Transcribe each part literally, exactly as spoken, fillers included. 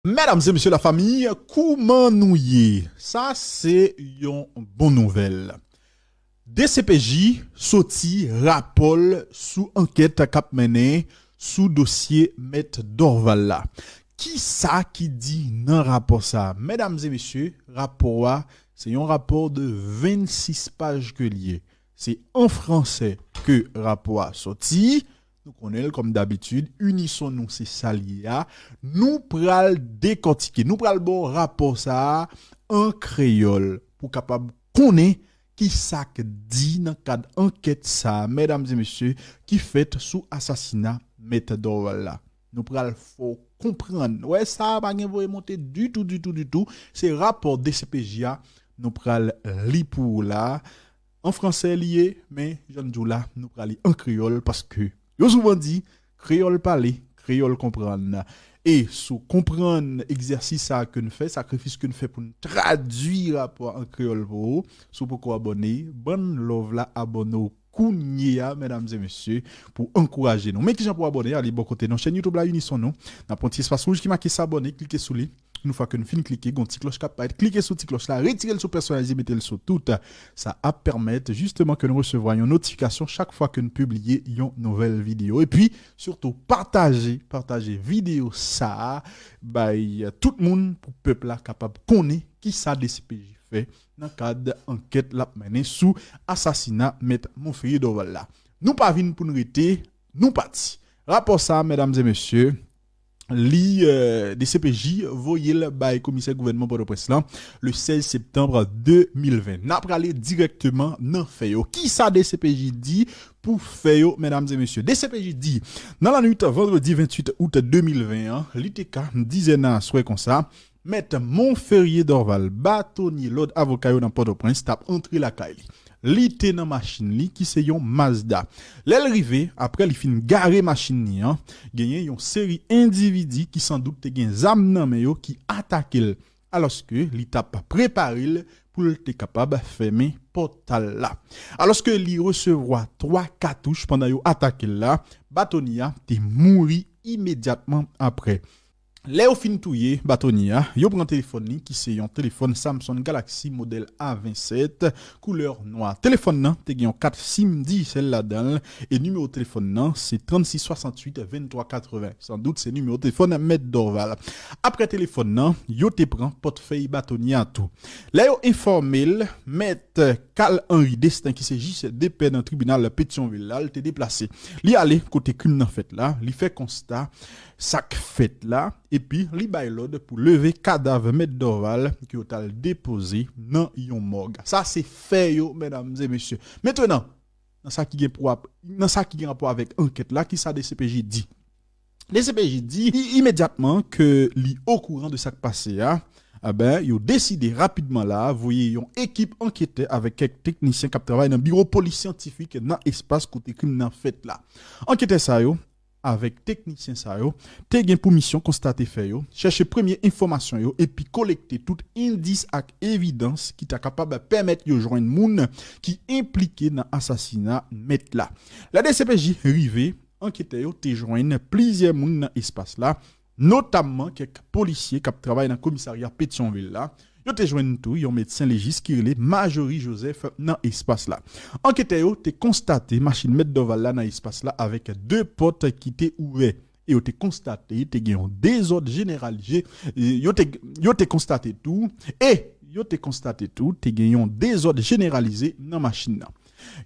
Medam e mesye lafanmi, kouman nou ye? Sa se yon bon nouvèl. D C P J soti rapò l sou ankèt k ap mennen sou dosye Mèt Dorval la. Kisa ki di nan rapò sa a? Medam e mesye, rapò a, se yon rapò de vennsis paj ke l ye. Se an fransè ke rapò a soti. Nou konnen l kòm dabitid, Unison Nou se sa l ye a. Nou pral dekòtike, nou pral ba w rapò sa a an kreyòl pou w kapab konnen kisa k di nan kad ankèt sa a, medam e mesye, ki fèt sou asasina Mèt Dorval la. Nou pral fè w konprann. Wè, sa a pa gen voye monte ditou, ditou, ditou. Se rapò D C P J a, nou pral li pou ou la. An fransè li ye, men jan n di w la, nou pral li an kreyòl paske yo souvan di, kreyòl pale, kreyòl konprann. E si w konprann egzèsis sa a ke n fè, sakrifis ke n fè pou n tradui rapò a an kreyòl pou ou, si w poko abòne, ban n love la, abòne w kounye a, medam e mesye, pou ankouraje nou. Men kijan pou abòne, ale bò kote nan chèn YouTube la, Unison Nou. N ap pran ti espas wouj ki make s'abonner, klike sou li. Yon fwa ke n fin klike, gen yon ti klòch k ap parèt. Klike sou ti klòch la, retire l sou pèsonalize, mete l sou tout. Sa ap pèmèt jisteman ke n resevwa yon notifikasyon chak fwa ke n pibliye yon nouvèl videyo. Epi, sitou, pataje, pataje videyo sa a bay tout moun pou pèp la kapab konnen kisa D C P J fè nan kad ankèt l ap mennen sou asasina Mèt Monferrier Dorval la. Nou pa vin pou n rete, nou pati. Rapò sa a, medam e mesye, li, euh, D C P J voye l bay komisè gouvènman Pòtoprens lan le sèz septanm de mil ven. N a prale dirèkteman nan fè yo. Kisa D C P J di pou fè yo, medam e mesye? D C P J di, nan lannwit vandredi venntuit out de mil ven an, li te ka dizè nan aswè konsa, Mèt Monferrier Dorval, batonye lòd avoka yo nan Pòtoprens, t ap antre lakay li. Li te nan machin li ki se yon Mazda. Lè l rive, apre li fin gare machin li an, genyen yon seri endividi ki sandout te gen zam nan men yo ki atake l, alòske li t ap prepare l pou l te kapab fèmen pòtal la. Alòske li resevwa twa katouch pandan yo atake l la, batonye a te mouri imedyatman apre. Lè yo fin touye batonye a, yo pran telefòn li ki se yon telefòn Samsung Galaxy modèl A vennsèt, koulè nwa. Telefòn nan te gen yon kat sim Digicel ladan l e nimewo telefòn nan se trannsis swasanntuit venntwa katreven. Sandout se nimewo telefòn Mèt Dorval. Apre telefòn nan, yo te pran pòtfèy batonye a tou. Lè yo enfòme l, Mèt Carl Henry Destin, ki se jij de pè nan tribinal Petyonvil la, l te deplase. Li ale kote krim nan fèt la, li fè konsta sa k fèt la, epi li bay lòd pou leve kadav Mèt Dorval ke yo t al depoze nan yon mòg. Sa se fè yo, medam e mesye. Mentenan, nan sa ki gen pou ap-, nan sa ki gen rapò avèk ankèt la, kisa D C P J di? D C P J di i-, imedyatman ke li okouran de sa k pase a, enben, yo deside rapidman la voye yon ekip anketè avèk kèk teknisyen k ap travay nan biwo polis syantifik nan espas kote krim nan fèt la. Anketè sa yo, avèk teknisyen sa yo, te gen pou misyon konstate fè yo, chèche premye enfòmasyon yo epi kolekte tout endis ak evidans ki ta kapab pèmèt yo jwenn moun ki enplike nan asasina Mèt la. Lè D C P J rive, anketè yo te jwenn plizyè moun nan espas la, notamman kèk polisye k ap travay nan komisarya Petyonvil la. Yo te jwenn tou yon medsen lejis ki rele Marjorie Joseph nan espas la. Anketè yo te konstate machin Mèt Dorval la nan espas la avèk de pòt ki te ouvè. E yo te konstate te gen yon dezòd jeneralize, e yo te, yo te konstate tou, e yo te konstate tou te gen yon dezòd jeneralize nan machin nan.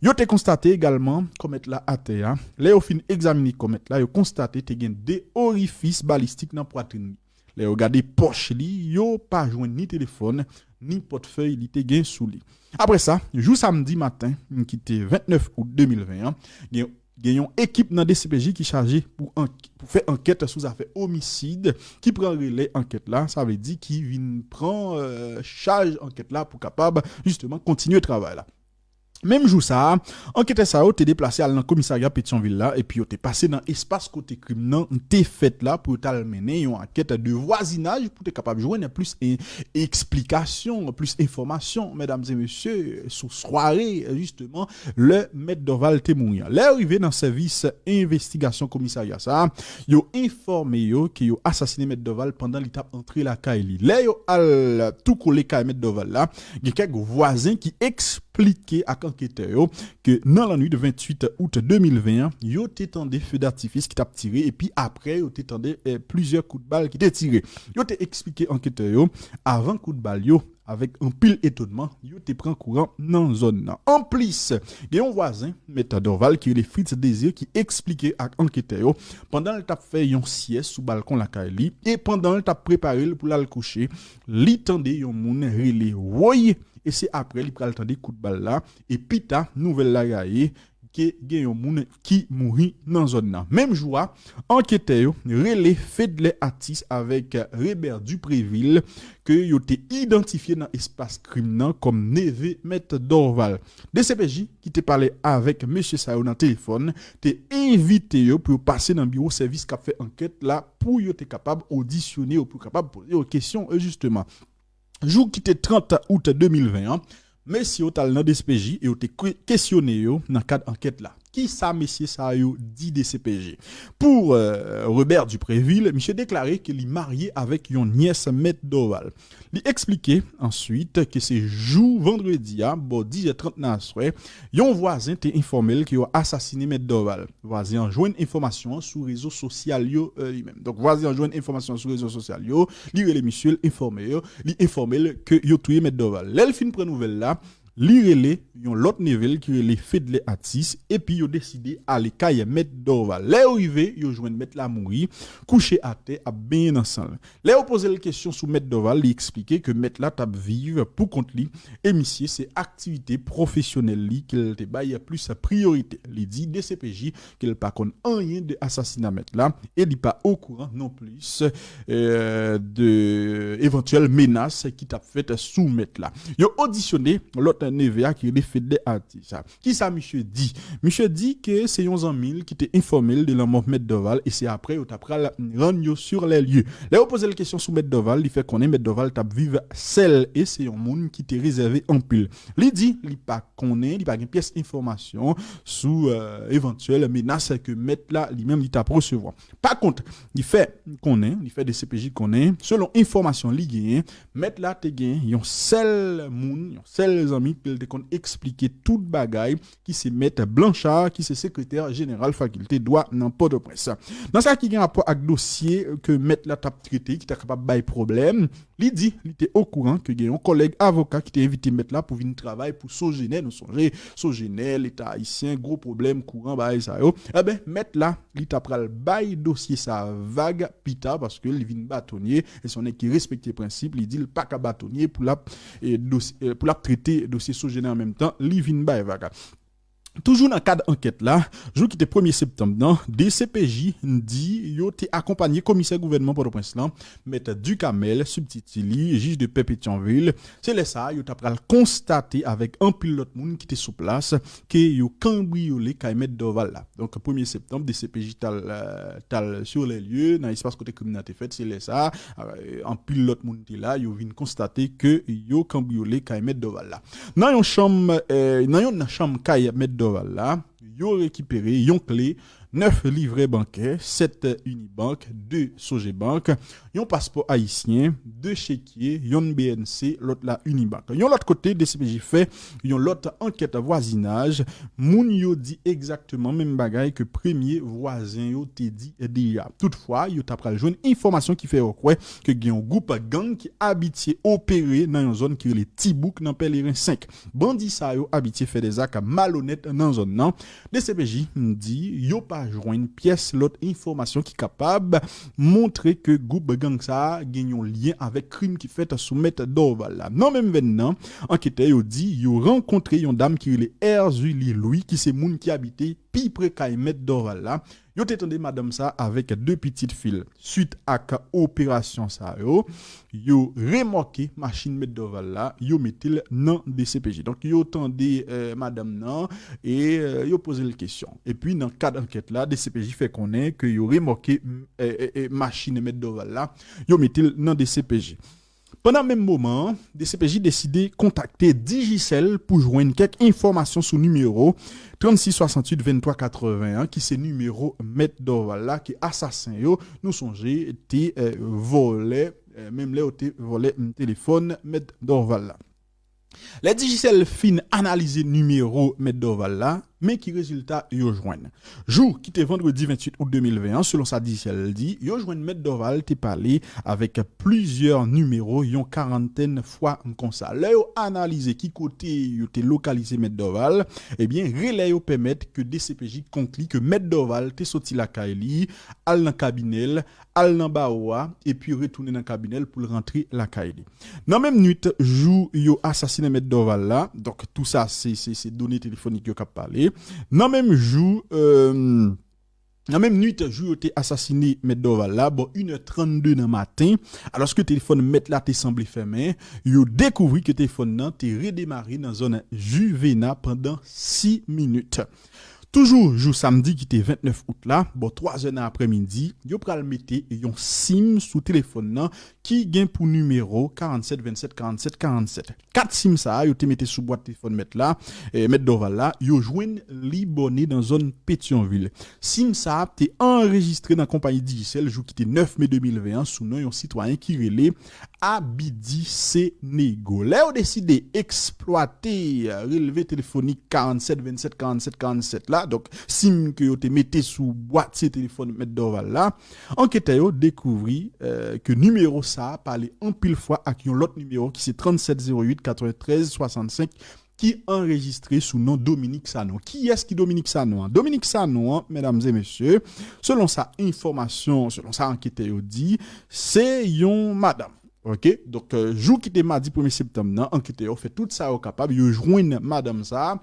Yo te konstate egalman kòmèt la atè a. Lè yo fin egzamine kòmèt la, yo konstate te gen de orifis balistik nan pwatrin li. Lè yo gade pòch li, yo pa jwenn ni telefòn, ni pòtfèy li te gen sou li. Apre sa, jou samdi maten, ki te vennèf out de mil ven an, gen, gen yon ekip nan D C P J ki chaje pou ank-, pou fè ankèt sou zafè omisid ki pran relè ankèt la, sa vle di ki vin pran, euh, chaj ankèt la pou kapab, jisteman, kontinye travay la. Menm jou sa a, anketè sa yo te deplase al nan komisarya Petyonvil la, epi yo te pase nan espas kote krim nan te fèt la pou yo t al mennen yon ankèt de vwazinaj pou te kapab jwenn plis e-, eksplikasyon, plis enfòmasyon, medam e mesye, sou sware, jisteman, lè Mèt Dorval te mouri an. Lè yo rive nan sèvis envestigasyon komisarya sa a, yo enfòme yo ke yo asasinen Mèt Dorval pandan li t ap antre lakay li. Lè yo al tou kole kay Mèt Dorval la, gen kèk vwazen ki eksplike ak anketè yo ke nan lannwit venntuit out de mil ven an, yo te tande feu d'artifice ki t ap tire, epi apre, yo te tande, eh, plizyè kout bal ki te tire. Yo te eksplike anketè yo, avan kout bal yo, avèk anpil etonnman, yo te pran kouran nan zòn nan. Anplis, gen yon vwazen, Mèt Dorval, ki rele Fritz Désir, ki eksplike ak anketè yo, pandan l t ap fè yon syès sou balkon lakay li, e pandan l t ap prepare l pou l al kouche, li tande yon moun rele woy, e se apre li pral tande kout bal la, e pita, nouvèl la gaye ke gen yon moun ki mouri nan zòn nan. Menm jou a, anketè yo rele Fedlè Atis avèk Rebè Duprevil ke yo te idantifye nan espas krim nan kòm neve Mèt Dorval. D C P J ki te pale avèk mesye sa yo nan telefòn te envite yo pou yo pase nan biwo sèvis k ap fè ankèt la pou yo te kapab odisyone yo, pou yo kapab poze yo kesyon, e jisteman. Jou ki te trant out de mil ven an, mesye yo t al nan D C P J e yo te kwe-, kesyone yo nan kad ankèt la. Kisa mesye sa yo di D C P J? Pou, euh, Rebè Duprevil, misye deklare ke li marye avèk yon nyès Mèt Dorval. Li eksplike answit ke se jou vandredi a, bò diz è trant nan aswè, yon vwazen te enfòme l ke yo asasinen Mèt Dorval. Vwazen an jwenn enfòmasyon an sou rezo sosyal yo, euh, li menm. Donk, vwazen an jwenn enfòmasyon an sou rezo sosyal yo, li rele misye, l enfòme yo, li enfòme l ke yo touye Mèt Dorval. Lè l fin pran nouvèl la, li rele yon lòt neve l ki rele Fedlè Atis, epi yo deside ale kay Mèt Dorval. Lè yo rive, yo jwenn mèt la mouri, kouche atè, ap benyen nan san l. Lè yo poze l kesyon sou Mèt Dorval, li eksplike ke mèt la t ap viv pou kont li, e misye se aktivite pwofesyonèl li ke l te bay plis priyorite. Li di D C P J ke l pa konn anyen de asasina mèt la, e li pa okouran non plis, euh, de evantyèl menas ki t ap fèt sou mèt la. Yo odisyone lòt neve a ki rele Fedlè Atis. Kisa misye di? Misye di ke se yon zanmi l ki te enfòme l de lanmò Mèt Dorval e se apre yo ta pral rann yo sur les lieux. Lè yo poze l kesyon sou Mèt Dorval, li fè konnen Mèt Dorval t ap viv sèl e se yon moun ki te rezève anpil. Li di li pa konnen, li pa gen pyès enfòmasyon sou, euh, evantyèl menas ke mèt la li menm li t ap resevwa. Pa kont, li fè konnen, li fè D C P J konnen, selon enfòmasyon li genyen, mèt la te gen yon sèl moun, yon sèl zanmi ke l te konn eksplike tout bagay, ki se mèt Blanchard, ki se sekretè jeneral fakilte dwa nan Pòtoprens. Nan sa ki gen rapò ak dosye ke mèt la t ap trete, ki ta kapab bay pwoblèm, li di li te okouran ke gen yon kòlèg avoka ki te envite mèt la pou vin travay pou Sogener. Nou sonje, Sogener, Leta ayisyen, gwo pwoblèm kouran, bagay sa yo. Enben, mèt la, li ta pral bay dosye sa vag pita paske li vin batonye, e se yon nèg ki respekte prensip, li di l pa ka batonye pou l ap, e, dos-, e, pou l ap trete dosye Sogener an menm tan, li vin bay vag. Toujou nan kad ankèt la, jou ki te premye septanm nan, D C P J di yo te akonpanye komisè gouvènman Pòtoprens lan, mèt Ducamel, sibtiti li, jij de pè Petyonvil. Se lè sa a, yo ta pral konstate avèk anpil lòt moun ki te sou plas ke yo kanbriyole kay mèt Dorval la. Donk, premye septanm, D C P J t al, euh, t al sur les lieux, nan espas kote krim nan te fèt, se lè sa a, euh, anpil lòt moun te la, yo vin konstate ke yo kanbriyole kay mèt Dorval la. Nan yon chanm, eh, nan yon nan chanm kay mèt Dorval la, yo rekipere yon kle, nèf livrè bankè, sèt Unibank, de Sogebank, yon paspò ayisyen, de chekye, yonn B N C, lòt la Unibank. Yon lòt kote, D C P J fè yon lòt ankèt vwazinaj. Moun yo di egzakteman menm bagay ke premye vwazen yo te di deja. Toutfwa, yo ta pral jwenn enfòmasyon ki fè yo kwè ke gen yon gwoup gang ki abitye opere nan yon zòn ki rele Tibouk nan Pèleren senk. Bandi sa yo abitye fè de zak malonèt nan zòn nan. D C P J di yo pa jwenn pyès lòt enfòmasyon ki kapab montre ke gwoup gang sa a gen yon lyen avèk krim ki fèt sou mèt Dorval la. Nan menm venn nan, anketè yo di yo rankontre yon dam ki rele Erzulie Louis, ki se moun ki abite pi pre kay Mèt Dorval la. Yo te tande madanm sa avèk de pitit fi l. Swit ak operasyon sa yo, yo remòke machin Mèt Dorval la, yo mete l nan D C P J. Donk, yo tande eh, madanm nan e eh, yo poze l kesyon. Epi, nan kad ankèt la, D C P J fè konnen ke yo remòke eh, eh, eh, machin Mèt Dorval la, yo mete l nan D C P J. Pandan menm moman an, D C P J deside kontakte Digicel pou jwenn kèk enfòmasyon sou nimewo trannsis swasanntuit venntwa katreven an, ki se nimewo Mèt Dorval la, ke asasen yo, nou sonje, te eh, vòlè, eh, menm lè yo te vòlè mm, telefòn Mèt Dorval la. Lè Digicel fin analize nimewo Mèt Dorval la, men ki rezilta yo jwenn. Jou ki te vandredi venntuit out de mil ven an, selon sa Digicel di, yo jwenn Mèt Dorval te pale avèk plizyè nimewo yon karantèn fwa konsa. Lè yo analize ki kote yo te lokalize Mèt Dorval, ebyen, relè yo pèmèt ke D C P J konkli ke Mèt Dorval te soti lakay li, al nan kabinè l, al nan bawo a, epi retounen nan kabinè l pou l rantre lakay li. Nan menm nwit, jou yo asasinen Mèt Dorval la, donk tou sa se, se, se done telefonik yo k ap pale. Nan menm jou, euh, nan menm nwit, jou yo te asasinen Mèt Dorval la, bò inè trannde nan maten, alòske telefòn Mèt la te sanble fèmen, yo dekouvri ke telefòn nan te redemare nan zòn Juvena pandan sis minit. Toujou jou samdi ki te vennèf out la, bò twazè nan aprèmidi, yo pral mete yon sim sou telefòn nan ki gen pou nimewo karannsèt vennsèt karannsèt karannsèt. Kat sim sa a, yo te mete sou bwat telefòn Mèt la, eh, Mèt Dorval la, yo jwenn li bòne nan zòn Petyonvil. Sim sa a te anrejistre nan konpayi Digicel jou ki te nèf me de mil ven an sou non yon sitwayen ki rele Abidi Senego. Lè yo deside eksplwate relve telefonik karannsèt vennsèt karannsèt karannsèt la, donk sim ke yo te mete sou bwatye telefòn Mèt Dorval la, anketè yo dekouvri eh, ke nimewo sa a pale anpil fwa ak yon lòt nimewo ki se tranntsèt zewo uit katreventrèz swasannsenk ki anrejistre sou non Dominique Sanon. Kiyès ki Dominique Sanon an? Dominique Sanon an, medam e mesye, selon sa enfòmasyon, selon sa anketè yo di, se yon madanm. Ok, donk euh, jou ki te madi premye septanm nan, anketè yo fè tout sa yo kapab, yo jwenn madanm sa a,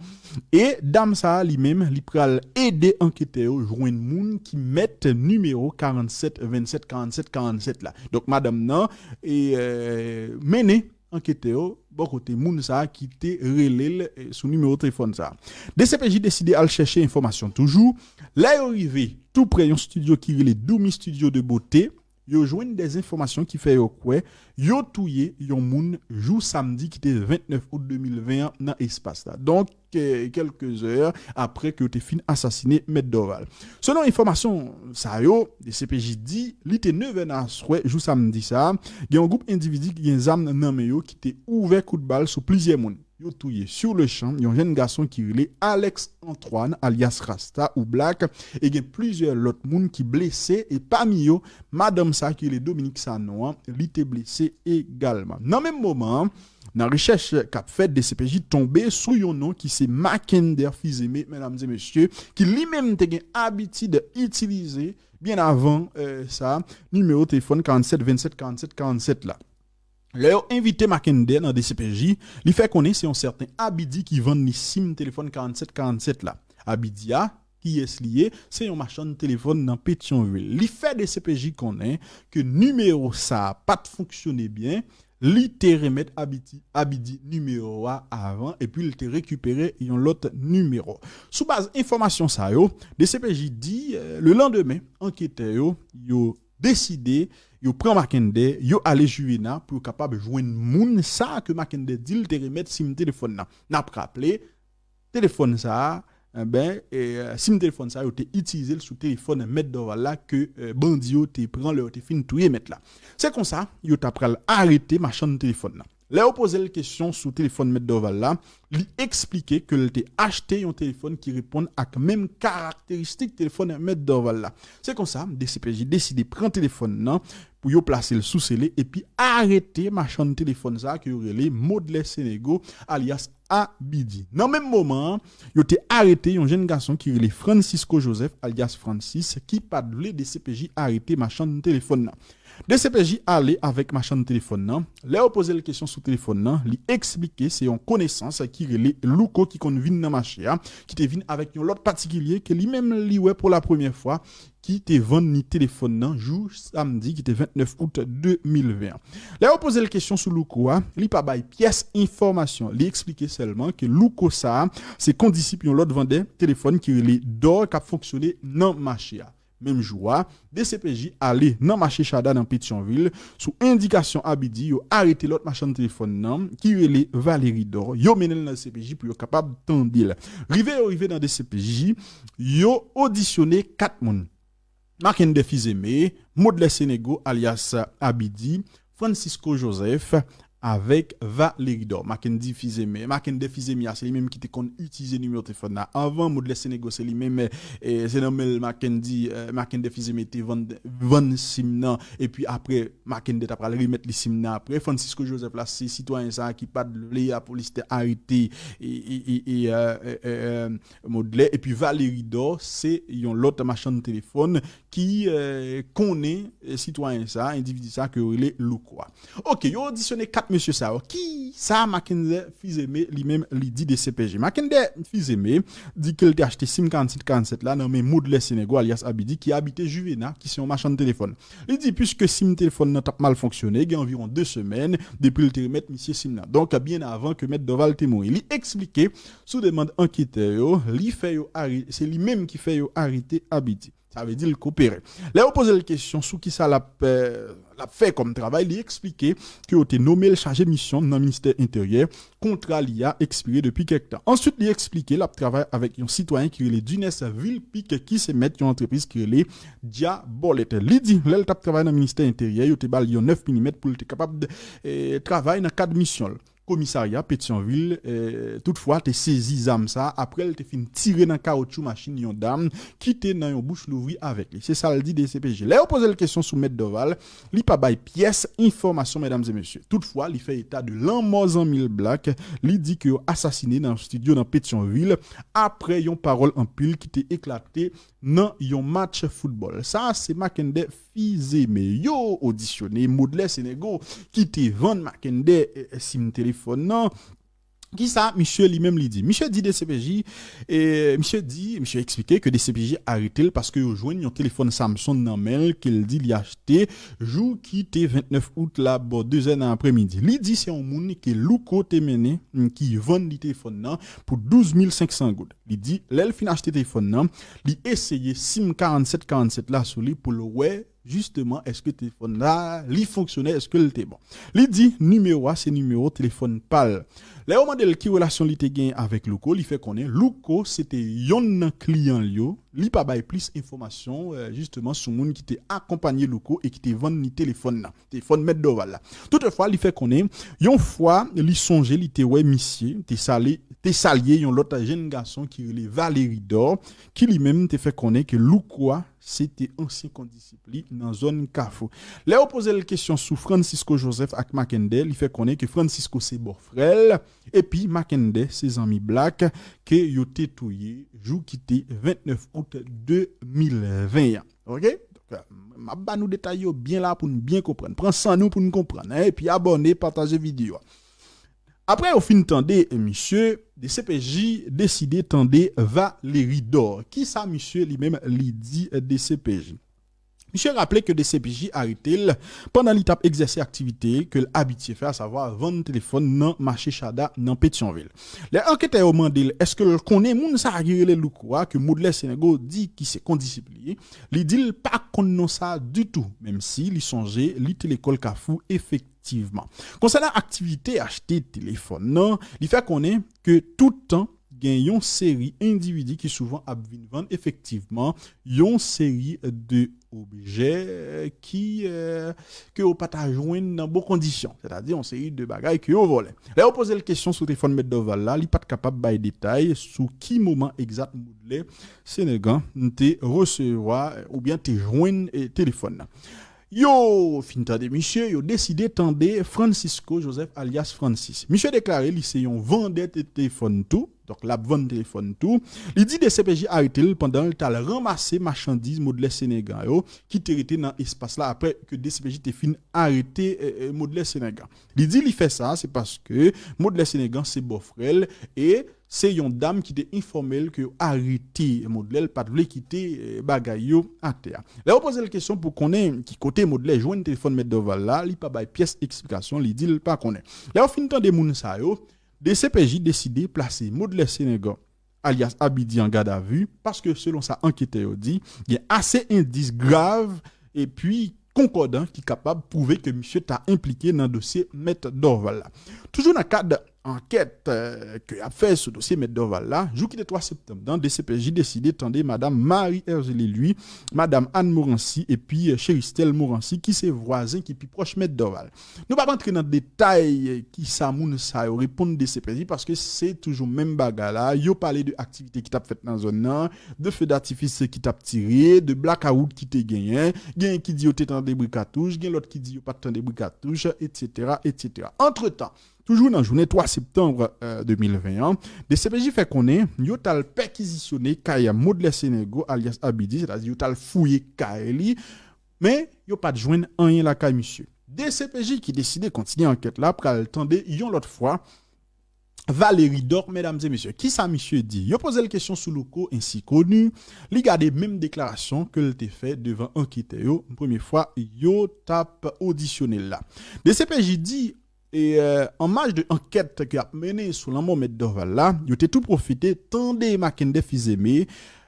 e dam sa a li menm, li pral ede anketè yo jwenn moun ki mèt nimewo karannsèt vennsèt karannsèt karannsèt la. Donk madanm nan e euh, mennen anketè yo bò kote moun sa a ki te rele l eh, sou nimewo telefòn sa a. D C P J deside al chèche enfòmasyon toujou. Lè yo rive tou prè yon estidyo ki rele Doumi Studio de Beauté, yo jwenn de enfòmasyon ki fè yo kwè yo touye yon moun jou samdi ki te vennèf out de mil ven an nan espas la. Donk, eh, kèlke zè apre ke yo te fin asasinen Mèt Dorval. Selon enfòmasyon sa yo, D C P J di, li te nevè nan aswè jou samdi sa a, gen yon gwoup endividi ki gen zam nan men yo ki te ouvè kout bal sou plizyè moun. Yo touye sur le champ yon jèn gason ki rele Alex Antoine alyas Rasta ou Black e gen plizyè lòt moun ki blese e pami yo madanm sa ki rele Dominique Sanon an, li te blese egalman. Nan menm moman an, nan rechèch k ap fèt, D C P J tonbe sou yon non ki se Mackinder Fils-Aimé, medam e mesye, ki li menm te gen abitid itilize byen avan eh, sa, nimewo telefòn karannsèt vennsèt karannsèt karannsèt la. Lè yo envite Mackinder nan D C P J, li fè konnen se yon sèten Abidi ki vann li sim telefòn karannsèt karannsèt la. Abidi a, kiyès li ye? Se yon machann telefòn nan Petyonvil. Li fè D C P J konnen ke nimewo sa a pa t fonksyone byen, li te remèt Abidi, Abidi nimewo a avan epi li te rekipere yon lòt nimewo. Sou baz enfòmasyon sa yo, D C P J di, eh, le landemen, anketè yo, yo deside, yo pran Mackinder, yo ale Juvena pou yo kapab jwenn moun sa ke Mackinder di l te remèt sim telefòn nan. N ap raple, telefòn sa a, enben, eh, sim telefòn sa a, yo te itilize l sou telefòn Mèt Dorval la ke eh, bandi yo te pran lè yo te fin touye Mèt la. Se konsa, yo ta pral arete machann telefòn nan. Lè yo poze l kesyon sou telefòn Mèt Dorval la, li eksplike ke l te achte yon telefòn ki reponn ak menm karakteristik telefòn Mèt Dorval la. Se konsa, D C P J deside pran telefòn nan, pou yo plase l sou sele epi arete machann telefòn sa a ke yo rele Modlè Senego, alyas Abidi. Nan menm moman an, yo te arete yon jenn gason ki rele Francisco Joseph, alyas Francis, ki pa t vle D C P J arete machann telefòn nan. D C P J ale avèk machann telefòn nan. Lè yo poze l kesyon sou telefòn nan, li eksplike se yon konesans ki rele Louko ki konn vin nan mache a, ki te vin avèk yon lòt patikilye ke li menm li wè pou la premyè fwa, ki te vann li telefòn nan jou samdi ki te vennèf out de mil ven an. Lè yo poze l kesyon sou Louko a, li pa bay pyès enfòmasyon. Li eksplike sèlman ke Louko sa a se kondisip yon lòt vandè telefòn ki rele Dò k ap fonksyone nan mache a. Menm jou a, D C P J ale nan mache Chada nan Petyonvil. Sou endikasyon Abidi, yo arete lòt machann telefòn nan ki rele Valery Dor. Yo mennen l nan D C P J pou yo kapab tande l. Rive yo rive nan D C P J, yo odisyone kat moun. Mackenday Fils-Aimé, Modlè Senego alyas Abidi, Francisco Joseph, avèk Valery Dor. Mackendy Fils-Aimé. Mackenday Fils-Aimé a, se li menm ki te konn itilize nimewo telefòn nan avan. Modlè Senego, se li menm, eh, se nan men l Mackendy, eh, Mackenday Fils-Aimé te vann, vann sim nan. Epi apre, Mackenday ta pral remèt li sim nan apre. Francisco Joseph la, se sitwayen sa a ki pa t vle apolis te arete e, e, e, e, eh, eh, eh, Modlè. Epi Valery Dor, se yon lòt machann telefòn ki, eh, konnen, eh, sitwayen sa, endividi sa ke yo rele Louko a. Ok, yo odisyone kat mesye sa yo. Ki sa Mackenday Fils-Aimé li menm li di D C P J? Mackenday Fils-Aimé di ke l te achte sim karannsenk karannsenk la nan men Modlè Senego alyas Abidi ki abite Juvena, ki se yon machann telefòn. Li di piske sim telefòn nan t ap mal fonksyone, gen anviwon de semèn depi l te remèt misye sim nan. Donk, byen avan ke Mèt Dorval te mouri. Li eksplike sou demann anketè yo, li fè yo are-, se li menm ki fè yo arete Abidi. Sa vle di l kopere. Lè yo poze l kesyon sou kisa l ap, eh, l ap fè kòm travay, li eksplike ke yo te nome l chaje misyon nan ministè enteryè. Kontra li a ekspire depi kèk tan. Answit, li eksplike l ap travay avèk yon sitwayen ki rele Dunes Vilpique, ki se mèt yon antrepriz ki rele Diabolette. Li di, lè l t ap travay nan ministè enteryè, yo te ba l yon nèf milimèt pou l te kapab, eh, travay nan kad misyon l. Komisarya Petyonvil, eh, toutfwa, te sezi zam sa a apre l te fin tire nan kawotchou machin yon dam ki te nan yon bouch louvri avèk li. Se sa l di D C P J. Lè yo poze l kesyon sou Mèt Dorval, li pa bay pyès enfòmasyon, medam e mesye. Toutfwa, li fè eta de lanmò zanmi l Black. Li di ke yo asasine nan yon estidyo nan Petyonvil apre yon pawòl anpil ki te eklate nan yon match foutbòl. Sa a se Mackenday Fils-Aimé. Yo odisyone Modlè Senego ki te vann Mackenday, eh, sim telefòn nan. Kisa misye li menm li di? Misye di D C P J, eh, misye di, misye eksplike ke D C P J arete l paske yo jwenn yon telefòn Samsung nan men l ke l di li achte jou ki te vennèf out la bò de zè nan aprèmidi. Li di se yon moun ke Louko te mennen, mm, ki vann li telefòn nan pou douz mil senk san goud. Li di, lè l fin achte telefòn nan, li eseye sim karannsèt karannsèt la sou li pou l wè, jisteman, èske telefòn la, li fonksyone, èske l te bon. Li di, nimewo a, se nimewo telefòn pa l. Lè yo mande l ki relasyon li te genyen avèk Louko, li fè konnen Louko se te yonn nan kliyan l yo. Li pa bay plis enfòmasyon, eh, jisteman, sou moun ki te akonpanye Louko e ki te vann li telefòn nan. Telefòn Mèt Dorval la. Toutefwa, li fè konnen, yon fwa, li sonje li te wè misye, te sale, te salye yon lòt jenn gason ki rele Valery Dor, ki li menm te fè konnen ke Louko a, se te ansyen kondisip li nan zòn Kafou. Lè yo poze l kesyon sou Francisco Joseph ak Mackenday, li fè konnen ke Francisco se bòfrè l, epi Mackenday se zanmi Black ke yo te touye jou ki te vennèf out de mil ven an. Ok? Donk, m ap ba nou detay yo byen la pou n byen konprann. Pran san nou pou n konprann, en, epi abòne, pataje videyo a. Apre yo fin tande misye, D C P J deside tande Valery Dor. Kisa misye li menm li di D C P J? Misye raple ke D C P J arete l pandan li t ap egzèse aktivite ke l abitye fè, asavwa vann telefòn nan mache Chada nan Petyonvil. Lè anketè yo mande l èske l konnen moun sa a ki rele Louko a, ke Modlè Senego di ki se kondisip li, li di l pa konn non sa a ditou, menm si li sonje li te lekòl Kafou efektivman. Konsènan aktivite achte telefòn nan, li fè konnen ke tout tan gen yon seri endividi ki souvan ap vin vann efektivman yon seri de objè ki, eh, ke yo pa ta jwenn nan bon kondisyon, sètadi yon seri de bagay ke yo vòlè. Lè yo poze l kesyon sou telefòn Mèt Dorval la, li pa t kapab bay detay sou ki moman egzat Modlè Senego te resevwa oubyen te jwenn, eh, telefòn nan. Yo fin tande misye, yo deside tande Francisco Joseph alyas Francis. Misye deklare li se yon vandè te- telefòn tou, donk l ap vann telefòn tou. Li di D C P J arete l pandan l t al ranmase machandiz Modlè Senegan yo ki te rete nan espas la apre ke D C P J te fin arete eh, eh, Modlè Senegan. Li di li fè sa, se paske Modlè Senegan se bòfrè l e se yon dam ki te enfòme l ke yo arete Modlè, l pa t vle kite eh, bagay yo atè a. Lè yo poze l kesyon pou konnen ki kote Modlè jwenn telefòn Mèt Dòval la, li pa bay pyès eksplikasyon, li di l pa konnen. Lè yo fin tande moun sa yo, D C P J deside plase Modlè Senegan alyas Abidi an gadavi, paske selon sa anketè yo di, gen ase endis grav epi konkòdan ki kapab pwouve ke misye ta enplike nan dosye Mèt Dòval la. Toujou nan kad ankèt eh, ke y ap fè sou dosye Mèt Dòval la, jou ki te twa septanm nan, D C P J deside tande madanm Marie Hergélie Louis, madanm Anne Morancy epi eh, Cheristel Morancy ki se vwazen ki pi pwòch Mèt Dòval. Nou p ap antre nan detay eh, ki sa moun sa yo reponn D C P J paske se toujou menm bagay la. Yo pale de aktivite ki t ap fèt nan zòn nan, de feu d'artifice ki t ap tire, de blakawout ki te genyen. Genyen ki di yo te tande bri katouch, gen lòt ki di yo pa t tande bri katouch, etsetera, etsetera. Antretan, toujou nan jounen twa septanm eh, de mil ven an, D C P J fè konnen yo t al pèkizisyone kay Modlè Senego alyas Abidi, sètadi yo t al fouye kay li, men yo pa t jwenn anyen lakay misye. D C P J ki deside kontinye ankèt la pral tande yon lòt fwa Valérie Doc, medam e mesye. Kisa misye di? Yo poze l kesyon sou Louko Ensi Koni. Li gade menm deklarasyon ke l te fè devan anketè yo premye fwa yo t ap odisyone l la. D C P J di, e, euh, an maj de ankèt ke ap mennen sou lanmò Mèt Dorval la, yo te tou pwofite tande Mackendy Fils-Aimé,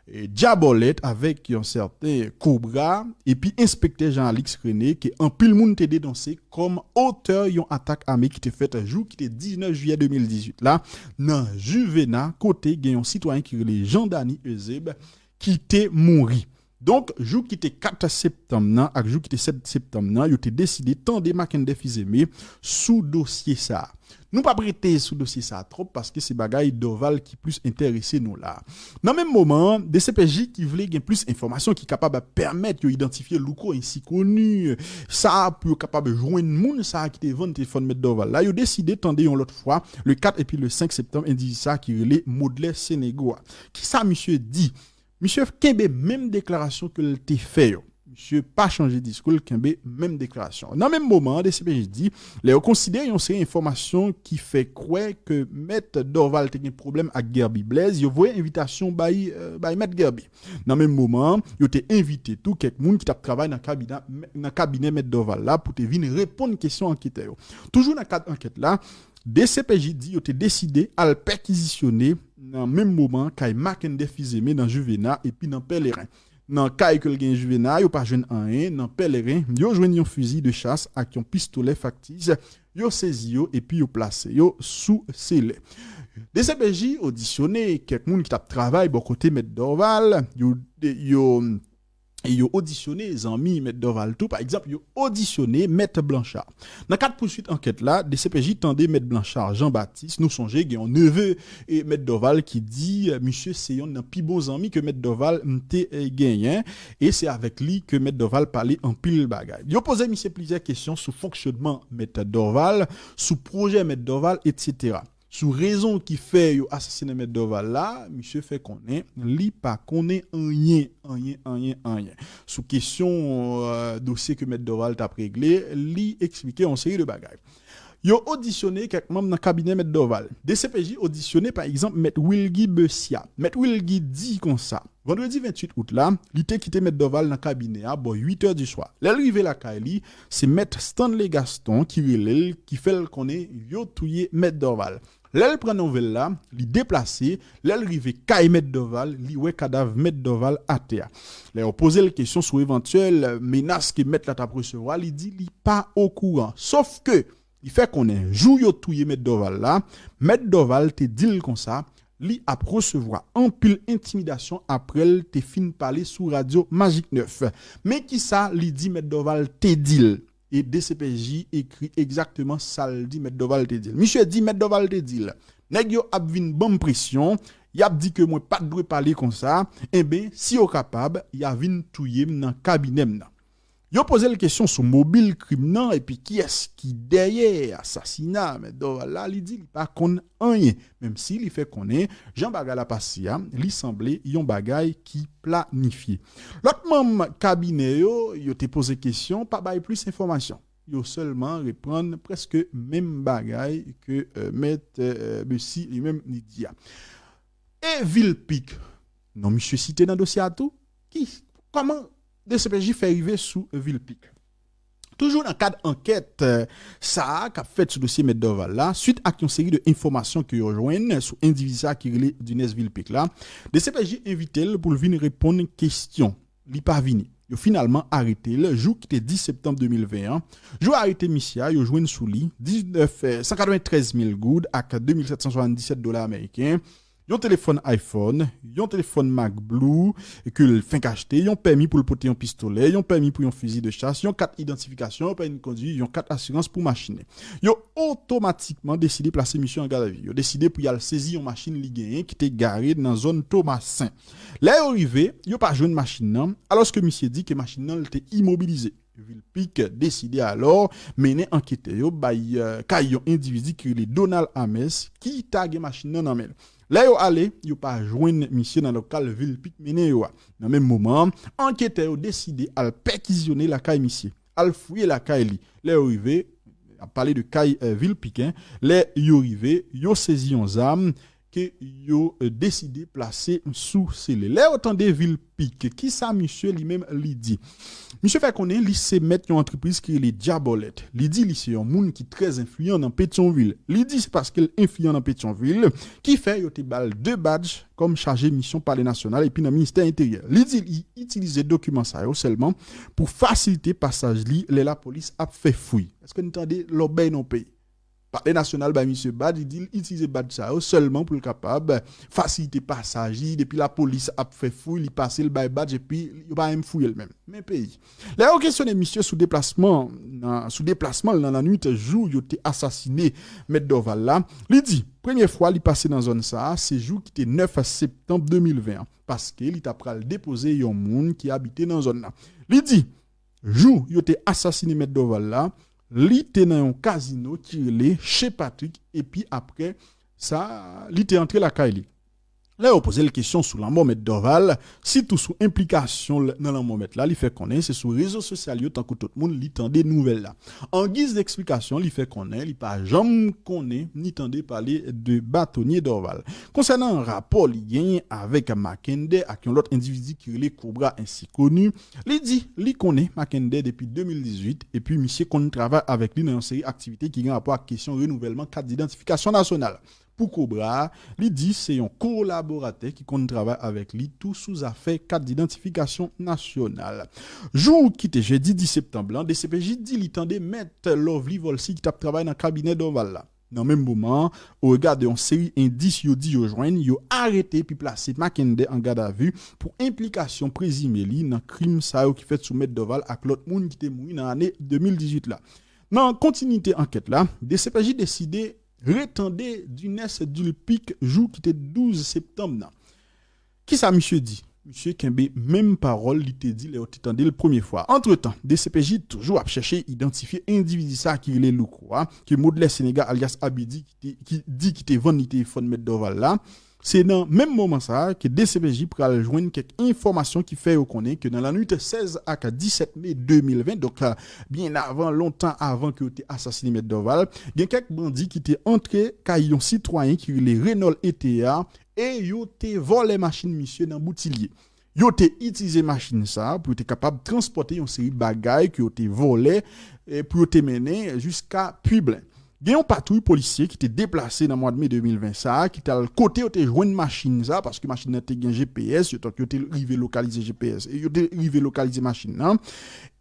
e, Djabòlèt avèk yon sèten Kobra, epi enspektè Jean Alix René, ke anpil moun te denonse kòm otè yon atak ame ki te fèt jou ki te diznèf jiyè de mil dizuit la, nan Juvena, kote gen yon sitwayen ki rele Jean Dany Eusèbe, ki te mouri. Donk, jou ki te kat septanm nan ak jou ki te sèt septanm nan, yo te deside tande Mackendy Fils-Aimé sou dosye sa a. Nou p ap rete sou dosye sa a twòp paske se bagay Dorval ki plis enterese nou la. Nan menm moman an, D C P J ki vle gen plis enfòmasyon ki kapab pèmèt yo idantifye Louko Ensi Koni sa a pou yo kapab jwenn moun sa a ki te vann telefòn Mèt Dorval la, yo deside tande yon lòt fwa le kat epi le senk septanm endividi sa a ki rele Modlè Senego a. Kisa misye di? Misye kenbe menm deklarasyon ke l te fè yo. Misye pa chanje diskou, l kenbe menm deklarasyon. Nan menm moman an, D C P J di, lè yo konsidere yon seri enfòmasyon ki fè kwè ke Mèt Dorval te gen pwoblèm ak Guerby Blaise, yo voye envitasyon bay, euh, bay Mèt Guerby. Nan menm moman an, yo te envite tou kèk moun ki t ap travay nan kabinè, nan kabinè Mèt Dorval la pou te vin reponn kesyon anketè yo. Toujou nan kad ankèt la, D C P J di yo te deside al pèkizisyone nan menm moman kay Mackendy Fils-Aimé nan Juvena epi nan Pèleren. Nan kay ke l gen Juvena, yo pa jwenn anyen. Nan Pèleren, yo jwenn yon fizi de chas ak yon pistolè faktis. Yo sezi yo epi yo plase yo sou selè. D C P J odisyone kèk moun ki t ap travay bò kote Mèt Dorval. Yo, yo, yo odisyone zanmi Mèt Dorval tou. Pa egzanp, yo odisyone Mèt Blanchard. Nan kad pouswit ankèt la, D C P J tande Mèt Blanchard Jean Baptiste. Nou sonje gen yon neve e Mèt Dorval ki di, eh, misye se yonn nan pi bon zanmi ke Mèt Dorval m te, eh, genyen. E se avèk li ke Mèt Dorval pale anpil bagay. Yo poze misye plizyè kesyon sou fonksyonman Mèt Dorval, sou pwojè Mèt Dorval, etsetera. Sou rezon ki fè yo asasinen Mèt Dorval la, misye fè konnen li pa konnen anyen, anyen, anyen, anyen. Sou kesyon, euh, dosye ke Mèt Dorval t ap regle, li eksplike yon seri de bagay. Yo odisyone kèk manm nan kabinè Mèt Dorval. D C P J odisyone, pa egzanp, Mèt Wilgy Bessia. Mèt Wilgy di konsa, vandredi venntuit out la, li te kite Mèt Dorval nan kabinè a bò uit è di swa. Lè l rive lakay li, se Mèt Stanley Gaston ki rele l, ki fè l konnen yo touye Mèt Dorval. Lè l pran nouvèl la, li deplase. Lè l rive kay Mèt Dorval, li wè kadav Mèt Dorval atè a. Lè yo poze l kesyon sou evantyèl menas ke Mèt la t ap resevwa, li di li pa okouran. Sòf ke li fè konnen jou yo touye Mèt Dorval la, Mèt Dorval te di l konsa, li ap resevwa anpil entimidasyon apre l te fin pale sou radyo Magic nèf. Men kisa li di Mèt Dorval te di l? E D C P J ekri egzakteman sa l di Mèt Dorval te di l. Misye di Mèt Dorval te di l, nèg yo ap vin ban m presyon, y ap di ke mwen pa t dwe pale konsa, enben, si yo kapab, y a vin touye m nan kabinè m nan. Yo poze l kesyon sou mobil krim nan epi kiyès ki dèyè asasina Mèt Dorval la, li di li pa konn anyen, menm si li fè konnen jan bagay la pase a, li sanble yon bagay ki planifye. Lòt manm kabinè yo, yo te poze kesyon, pa bay plis enfòmasyon. Yo sèlman reprann prèske menm bagay ke, euh, Mèt, euh, Bussy li menm li di a. E Vilpic, non misye site nan dosye a tou? Ki, kòman D C P J fè rive sou Vilpic? Toujou nan kad ankèt, euh, sa a k ap fèt sou dosye Mèt Dorval la, swit ak yon seri de enfòmasyon ke yo jwenn sou endividi sa a ki rele Dunès Vilpic la, D C P J envite l pou l vin reponn kesyon. Li pa vini. Yo finalman arete l jou ki te dis septanm de mil ven an. Jou arete misye a, yo jwenn sou li diznèf, eh, san katreventrèz mil goud ak de mil sèt san swasanndisèt dola ameriken, yon telefòn iPhone, yon telefòn MacBlue ke l fenk achte, yon pèmi pou l pote yon pistolè, yon pèmi pou yon fizi de chas, yon kat idantifikasyon, yon pèmi kondwi, yon kat asirans pou machin. Yo otomatikman deside plase misye an gadavi. Yo deside pou y al sezi yon machin li genyen ki te gare nan zòn Tomasen. Lè yo rive, yo pa jwenn machin nan, alòske misye di ke machin nan l te imobilize. Vilpic deside alò mennen anketè yo bay, euh, kay yon endividi ki rele Donald Ames ki ta gen machin nan nan men l. Lè yo ale, yo pa jwenn misye nan lokal Vilpic mennen yo a. Nan menm moman an, anketè yo deside al pèkizyone lakay misye, al fouye lakay li. Lè yo rive, ap pale de kay, euh, Vilpic, en, lè yo rive, yo sezi yon zam ke yo, euh, deside plase sou sele. Lè yo tande Vilpic, kisa misye li menm li di? Misye fè konnen li se mèt yon antrepriz ki rele Djabòlèt. Li di li se yon moun ki trè enfliyan nan Petyonvil. Li di se paske l enfliyan nan Petyonvil ki fè yo te ba l de badj kòm chaje misyon Palè Nasyonal epi nan Ministè Enteryè. Li di li itilize dokiman sa yo sèlman pou fasilite pasaj li lè lapolis ap fè fouy. Èske n tande lòbèy nan peyi? Palè Nasyonal bay misye badj, li di l itilize badj sa yo sèlman pou l kapab fasilite pasaj li. Depi lapolis ap fè fouy, li pase, l bay badj, epi yo pa menm fouye l menm. Men peyi. Lè yo kesyone misye sou deplasman, nan, sou deplasman l nan lannwit jou yo te asasine Mèt Dorval la, li di, premye fwa li pase nan zòn sa a, se jou ki te nèf septanm de mil ven an, paske li ta pral depoze yon moun ki abite nan zòn nan. Li di, jou yo te asasine Mèt Dorval la, li te nan yon kazino ki rele Chez Patrick, epi apre sa, li te antre lakay li. Lè yo poze l kesyon sou lanmò Mèt Dorval, sitou sou enplikasyon l nan lanmò Mèt la, li fè konnen se sou rezo sosyal yo, tankou tout moun, li tande nouvèl la. An giz deksplikasyon, li fè konnen li pa janm konnen ni tande pale de Batonye Dorval. Konsènan rapò li genyen avèk Mackenday ak yon lòt endividi ki rele Cobra ensi koni, li di li konnen Mackenday depi de mil dizuit, epi misye konn travay avèk li nan yon seri aktivite ki gen rapò ak kesyon renouvèlman kat didantifikasyon nasyonal. Pou Cobra, li di se yon kolaboratè ki konn travay avèk li tou sou zafè kat didantifikasyon nasyonal. Jou ki te jedi dis septanm lan, D C P J di li tande Mèt Lovely Volcy ki t ap travay nan kabinè Dorval la. Nan menm moman an, orega de yon seri endis yo di yo jwenn, yo arete epi plase Mackenday an gadavi pou enplikasyon prezime li nan krim sa yo ki fèt sou Mèt Dorval ak lòt moun ki te mouri nan ane de mil dizuit la. Nan kontinite ankèt la, D C P J deside retande Dunès Vilpic jou ki te douz septanm nan. Kisa misye di? Misye kenbe menm pawòl li te di lè yo te tande l premye fwa. Antretan, D C P J toujou ap chèche idantifye endividi sa a ki rele Louko a, ke Modlè Senegal alyas Abidi ki te, ki di ki te vann li telefòn Mèt Dorval la. Se nan menm moman sa a ke D C P J pral jwenn kèk enfòmasyon ki fè yo konnen ke nan lannwit sèz ak disèt me de mil ven, donk, euh, byen avan, lontan avan ke yo te asasine Mèt Dorval, gen kèk bandi ki te antre kay yon sitwayen ki rele Renol Etea, e yo te vòlè machin misye nan Boutilye. Yo te itilize machin sa a pou yo te kapab transpòte yon seri bagay ke yo te vòlè, e pou yo te mennen jiska Piblen. Gen yon patwouy polisye ki te deplase nan mwa de me de mil ven sa a, ki t al kote yo te jwenn machin sa a, paske machin nan te gen G P S, yo, tank yo te rive lokalize G P S, e yo te rive lokalize machin nan.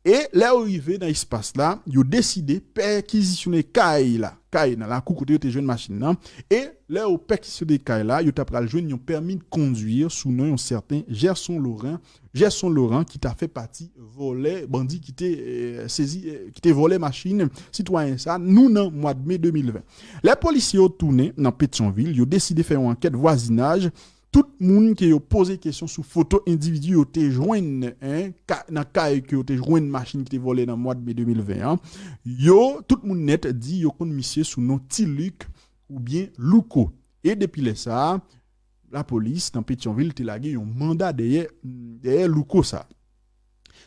E lè yo rive nan espas la, yo deside pèkizisyone kay la, kay nan lakou kote yo te jwenn machin nan. E lè yo pèkizisyone kay la, yo ta pral jwenn yon pèmi de kondwi sou non yon sèten Gerson Laurent, Gerson Laurent ki ta fè pati vòlè, bandi ki te, eh, sezi, eh, ki te vòlè machin sitwayen sa, nou nan mwa de me de mil ven. Lè polisye yo tounen nan Petyonvil, yo deside fè yon ankèt vwazinaj tout moun ke yo poze kesyon sou foto endividi yo te jwenn, en, ka, nan kay ke yo te jwenn machin ki te vòlè nan mwa de me de mil ven an, yo, tout moun nèt di yo konn misye sou non Ti Lik oubyen Louko. E depi lè sa a, lapolis nan Petyonvil te lage yon manda dèyè, dèyè Louko sa.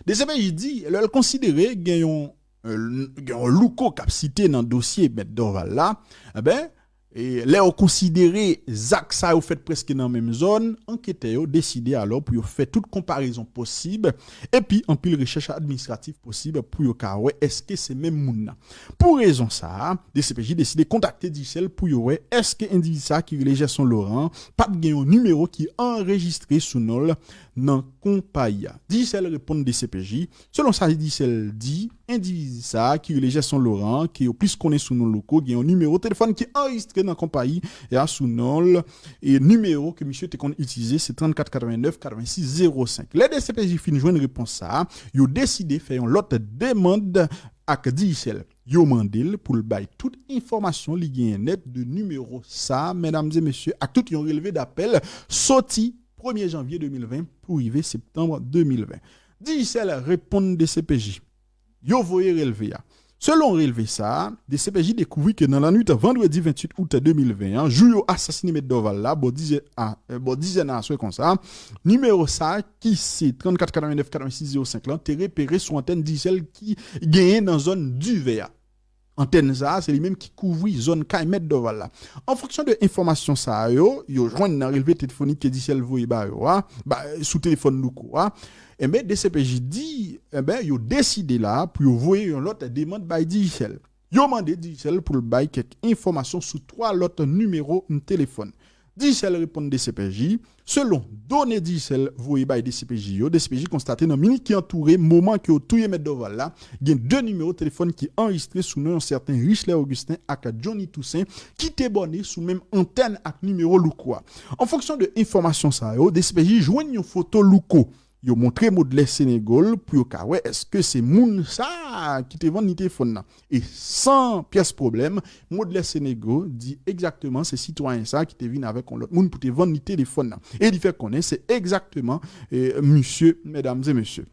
D C P J di, lè l konsidere gen yon, euh, gen yon Louko k ap site nan dosye Mèt Dorval la, enben, e lè yo konsidere zak sa yo fèt prèske nan menm zòn, anketè yo deside alò pou yo fè tout konparezon posib, epi anpil rechèch administratif posib pou yo ka wè èske se menm moun nan. Pou rezon sa a, D C P J deside kontakte Digicel pou yo wè èske endividi sa a ki rele Gerson Laurent pa t gen yon nimewo ki anrejistre sou non l nan konpayi a. Digicel reponn D C P J. Selon sa Digicel di, endividi sa a ki rele Gerson Laurent, ke yo plis konnen sou non Louko, gen yon nimewo telefòn ki anrejistre nan konpayi a sou non l, e nimewo ke misye te konn itilize se trannkat katrevennnèf katrevensis zewo senk. Lè D C P J fin jwenn repons sa a, yo deside fè yon lòt demann ak Digicel. Yo mande l pou l bay tout enfòmasyon li genyen nèt de nimewo sa a, medam e mesye, ak tout yon relve dapèl soti premye janvye de mil ven pou rive septanm de mil ven. Digicel reponn D C P J. Yo voye relve a. Selon relve sa a, D C P J dekouvri ke nan lannwit vandredi venntuit out de mil ven an, jou yo asasinen Mèt Dorval la, bò diz è a, euh, bò diz è nan aswè konsa, nimewo sa a ki se trannkat katrevennnèf katrevensis zewo senk lan te repere sou antèn Digicel ki genyen nan zòn Divè a. Antèn sa a, se li menm ki kouvri zòn kay Mèt Dorval la. An fonksyon de enfòmasyon sa a yo, yo jwenn nan relve telefonik ke Digicel voye ba yo a, ba, sou telefòn Louko a, enben, D C P J di, enben, yo deside la pou yo voye yon lòt demann bay Digicel. Yo mande Digicel pou l bay kèk enfòmasyon sou twa lòt nimewo telefòn. Digicel reponn D C P J. Selon done Digicel voye bay D C P J yo, D C P J konstate nan minit ki antoure moman ke yo touye Mèt Dorval la, gen de nimewo telefòn ki anrejistre sou non yon sèten Richler Augustin ak Johnny Toussaint ki te bòne sou menm antèn ak nimewo Louko a. An fonksyon de enfòmasyon sa yo, D C P J jwenn yon foto Louko. Yo montre Modlè Senegal pou yo ka wè èske se moun sa a ki te vann li telefòn nan. E san pyès pwoblèm, Modlè Senegal di egzakteman se sitwayen sa a ki te vin avèk yon lòt moun pou te vann li telefòn nan. E li fè konnen se egzakteman, eh, misye, medam e mesye.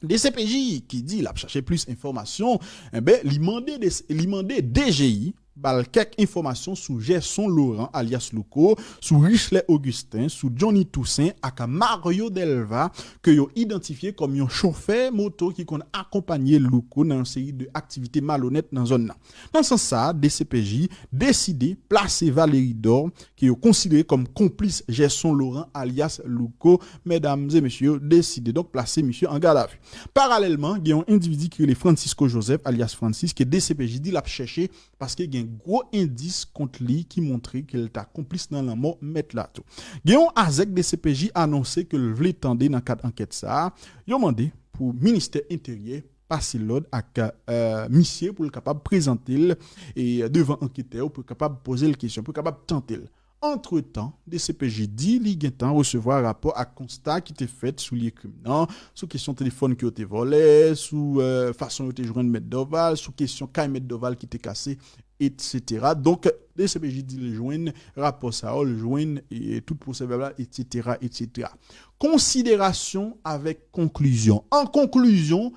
D C P J ki di l ap chache plis enfòmasyon, enben, li mande, li mande D G I ba l kèk enfòmasyon sou Gerson Laurent alyas Louko, sou Richler Augustin, sou Johnny Toussaint ak Mario Delva ke yo idantifye kòm yon chofè moto ki konn akonpanye Louko nan yon seri de aktivite malonèt nan zòn nan. Nan sans sa a, D C P J deside plase Valery Dor, ke yo konsidere kòm konplis Gerson Laurent alyas Louko, medam e mesye, yo deside donk plase misye an gadavi. Paralèlman, gen yon endividi ki rele Francisco Joseph alyas Francis ke D C P J di l ap chèche paske gen gwo endis kont li ki montre ke l ta konplis nan lanmò mèt la tou. Gen yon azèk D C P J anonse ke l vle tande nan kad ankèt sa a. Yo mande pou ministè enteryè pase lòd ak, euh, misye pou l kapab prezante l, e, devan anketè yo, pou l kapab poze l kesyon, pou l kapab tante l. Antretan, D C P J di li gentan resevwa rapò ak konsta ki te fèt sou lye krim nan, sou kesyon telefòn ke yo te vòlè, sou, euh, fason yo te jwenn Mèt Dorval, sou kesyon kay Mèt Dorval ki te kase, etsetera. Donk, D C P J di l jwenn rapò sa yo, l jwenn, e, tout pwosè vèbal, etsetera, etsetera. Konsiderasyon avèk konklizyon. An konklizyon,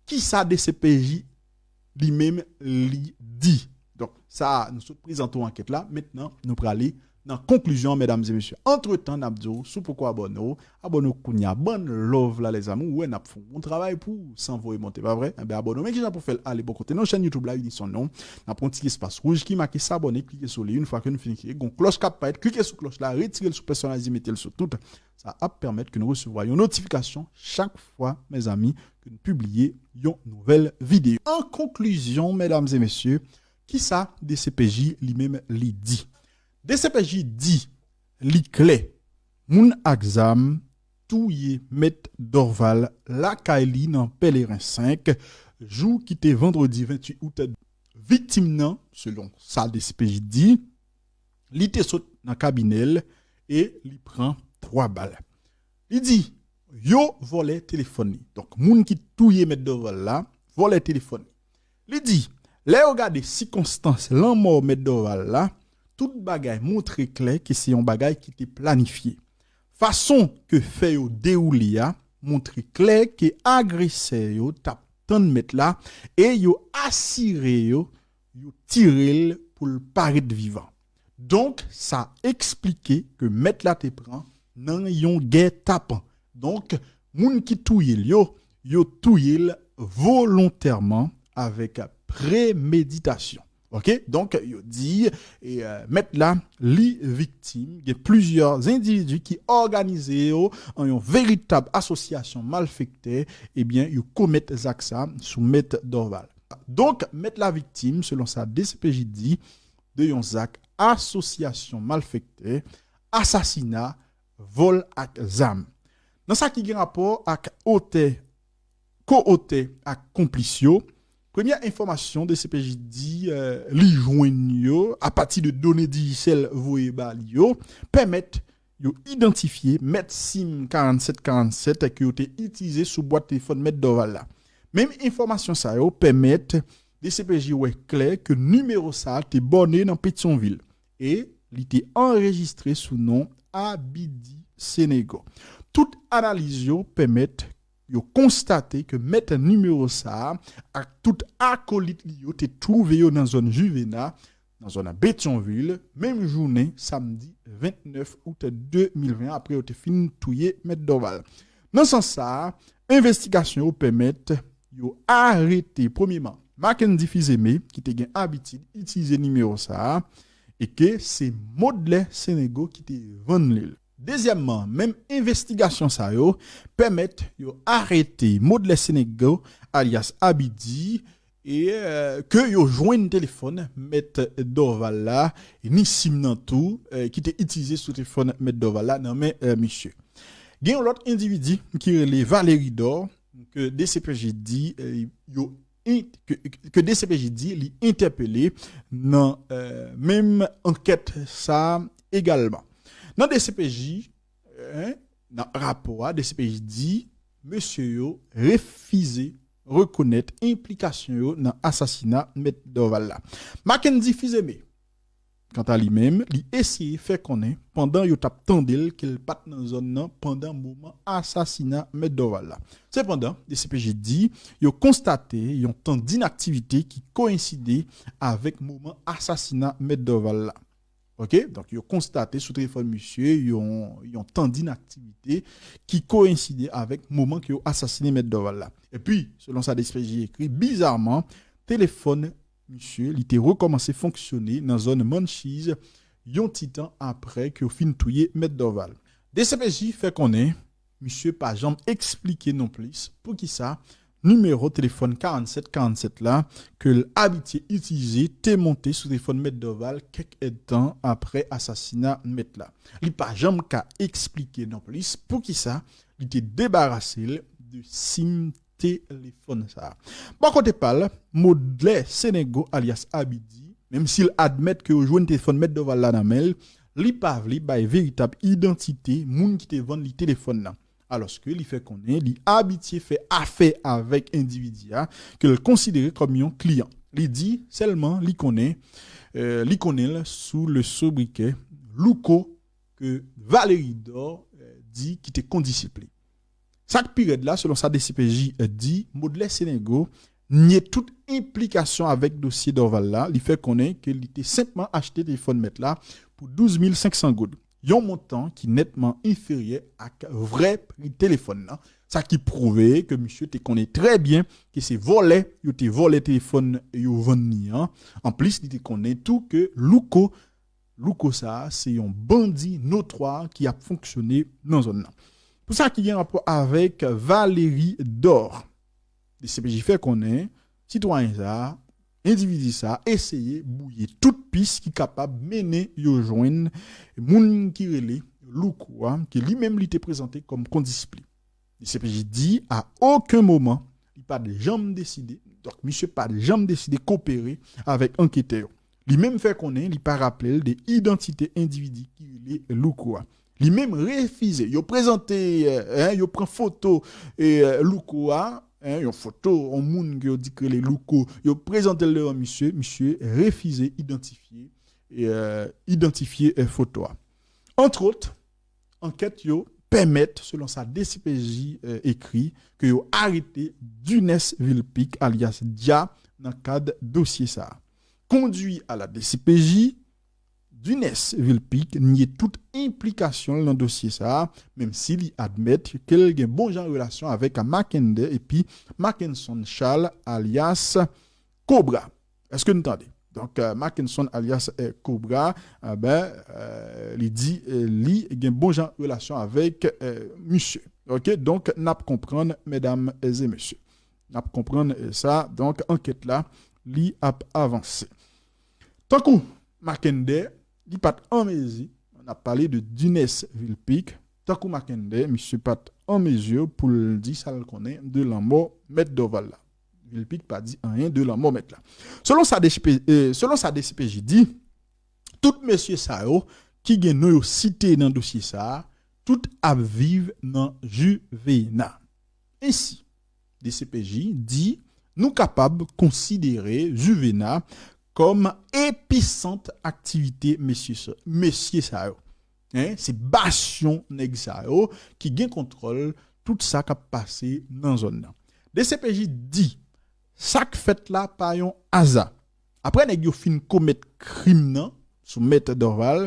kisa D C P J li menm li di? Donk, sa a, nou sot prezante w ankèt la. Mentnan, nou prale nan konklizyon an, medam e mesye. Antretan, n ap di w, si w poko abòne w, abòne w kounye a. Ban n love la, lèzami. Ou wè, n ap fè yon bon travay pou w san voye monte, pa vre? Enben, abòne w. Men kijan pou w fè l ale bò kote nou? Chèn YouTube la, Unison non. N ap pran yon ti espas wouj ki make s'abonner, klike sou li. Yon fwa ke nou fin klike, gon klòch k ap parèt, klike sou klòch la, retire l sou pèsonalize, mete l sou tout. Sa ap pèmèt ke nou resevwa yon notifikasyon chak fwa, mezanmi, ke n pibliye yon nouvèl videyo. An konklizyon, medam e mesye, kisa D C P J li menm li di? D C P J di li klè, moun ak zam touye Mèt Dorval lakay li nan Pèleren senk, jou ki te vandredi venntuit out. Viktim nan, selon sa D C P J di, li te sot nan kabinè l e li pran twa bal. Li di, yo vòlè telefòn li. Donk, moun ki touye Mèt Dorval la, vòlè telefòn li. Li di, lè yo gade sikonstans lanmò Mèt Dorval la, tout bagay montre klè ke se yon bagay ki te planifye. Fason ke fè yo dewoule a montre klè ke agresè yo t ap tann mèt la e yo asire yo yo tire l pou l pa ret vivan. Donk, sa eksplike ke mèt la te pran nan yon gètapan. Donk, moun ki touye l yo, yo touye l volontèman avèk premeditasyon. Ok, donk yo di e, mèt la li viktim gen plizyè endividi ki òganize yo an yon veritab asosyasyon malfektè. Ebyen yo komèt zak sa sou mèt Dorval. Donk mèt la viktim selon sa D C P J di de yon zak asosyasyon malfektè, asasina, vòl ak zam. Nan sa ki gen rapò ak otè ko-otè ak konplis yo, premyè enfòmasyon D C P J di li jwenn yo apati de done dijital voye ba li yo pèmèt yo idantifye mèt sim karannsèt karannsèt ke yo te itilize sou bwat telefòn mèt Dorval la. Menm enfòmasyon sa yo pèmèt D C P J wè klè ke nimewo sa te bòne nan Petyonvil e li te anrejistre sou non Abidi Senego. Tout analiz yo pèmèt yo konstate ke mèt nimewo sa a ak tout akolit li yo te twouve yo nan zòn Juvena, nan zòn Petyonvil, menm jounen samdi vennèf out de mil ven apre yo te fin touye mèt Dorval. Nan sans sa a, envestigasyon yo pèmèt yo arete premyeman Mackendy Fils-Aimé ki te gen abitid itilize nimewo sa a e ke se Modlè Senego ki te vann li l. Dezyèmman, menm envestigasyon sa yo pèmèt yo arete Modlè Senego alyas Abidi e ke yo jwenn telefòn mèt Dorval la ni sim nan tou ki te itilize sou telefòn mèt Dorval la nan men misye. Gen yon lòt endividi ki rele Valery Dor ke D C P J di yo ke D C P J di li entèpele nan menm ankèt sa egalman. Nan D C P J, nan rapò a, D C P J di mesye yo refize rekonèt enplikasyon yo nan asasina mèt Dorval la. Mackendy Fils-Aimé, kanta li menm, li eseye fè konnen pandan yo t ap tande l ke l pa t nan zòn nan pandan moman asasina mèt Dorval la. Sepandan, D C P J di yo konstate yon tan dinaktivite ki koyenside avèk moman asasina mèt Dorval la. Ok, donk yo konstate sou telefòn misye yon, yon tan dinaktivite ki koyenside avèk moman ke yo asasine mèt Dorval la. Epi, selon sa D C P J ekri, bizaman, telefòn misye li te rekòmanse fonksyone nan zòn Manchiz yon ti tan apre ke yo fin touye mèt Dorval. D C P J fè konnen misye pa janm eksplike nonplis poukisa nimewo telefòn karannsèt karannsèt la ke l abitye itilize te monte sou telefòn mèt Dorval kèk èdtan apre asasina mèt la. Li pa janm ka eksplike nonplis poukisa li te debarase l de sim telefòn sa a. Bò kote pa l, Modlè Senego alyas Abidi, menm si l admèt ke yo jwenn telefòn mèt Dorval la nan men l, li pa vle bay veritab idantite moun ki te vann li telefòn nan. Alòske li fè konnen li abitye fè afè avèk endividi a ke l konsidere kòm yon kliyan. Li di sèlman li konnen li konnen l sou le sobriquet Louko ke Valery Dor di ki te kondisip li. Sa k pi rèd la, selon sa D C P J di, Modlè Senego nye tout enplikasyon avèk dosye Dorval la. Li fè konnen ke li te senpman achte telefòn mèt la pou douz mil senk san goud, yon montan ki nètman enferyè ak vrè pri telefòn nan. Sa ki pwouve ke misye te konnen trè byen ke se vòlè yo te vòlè telefòn yo vann li an. Anplis, li te konnen tou ke Louko Louko sa a se yon bandi notwa ki ap fonksyone nan zòn nan. Pou sa ki gen rapò avèk Valery Dor, D C P J fè konnen sitwayen sa a, endividi sa a eseye bwouye tout pis ki kapab mennen yo jwenn moun ki rele Louko a, ke li menm li te prezante kòm kondisip li. D C P J di a okenn moman li pa t janm deside, donk misye pa t janm deside kopere avèk anketè yo. Li menm fè konnen li pa raple l de idantite endividi ki rele Louko a. Li menm refize. Yo prezante, eh, yo pran foto eh, Louko a, eh, yon foto yon moun ke yo di k rele Louko. Yo prezante l devan misye, misye refize idantifye eh, idantifye eh, foto a. Antwot, ankèt yo pèmèt, selon sa D C P J, euh, ekri, ke yo arete Dunès Vilpique, alyas Dja, nan kad dosye sa a. Kondui a la D C P J, Dunès Vilpique nye tout enplikasyon l nan dosye sa a, menm si li admèt ke l gen bon jan relasyon avèk Mackenday epi Mackenson Charles alyas Cobra. Èske n tande? Donk, euh, Mackenson alyas, euh, Cobra, euh, ben, euh, li di, euh, li gen bon jan relasyon avèk, euh, misye. Ok, donk, n ap konprann, medam e mesye. N ap konprann, euh, sa. Donk, ankèt la, li ap avanse. Tankou Mackenday, li pa t an mezi, n ap pale de Dunès Vilpique, tankou Mackenday, misye pa t an mezi pou l di sa l konnen de lanmò Mèt Dorval la. Vilpique pa di anyen de lanmò mèt la. Selon sa D C P, euh, selon sa D C P J di, tout mesye sa yo ki gen non yo site nan dosye sa a, tout ap viv nan Juvena. Ensi, D C P J di, nou kapab konsidere Juvena kòm episant aktivite mesye sa, mesye sa yo. Hein, se basyon nèg sa yo ki gen kontwòl tout sa k ap pase nan zòn nan. D C P J di, sa k fèt la pa yon aza. Apre nèg yo fin komèt krim nan sou Mèt Dorval,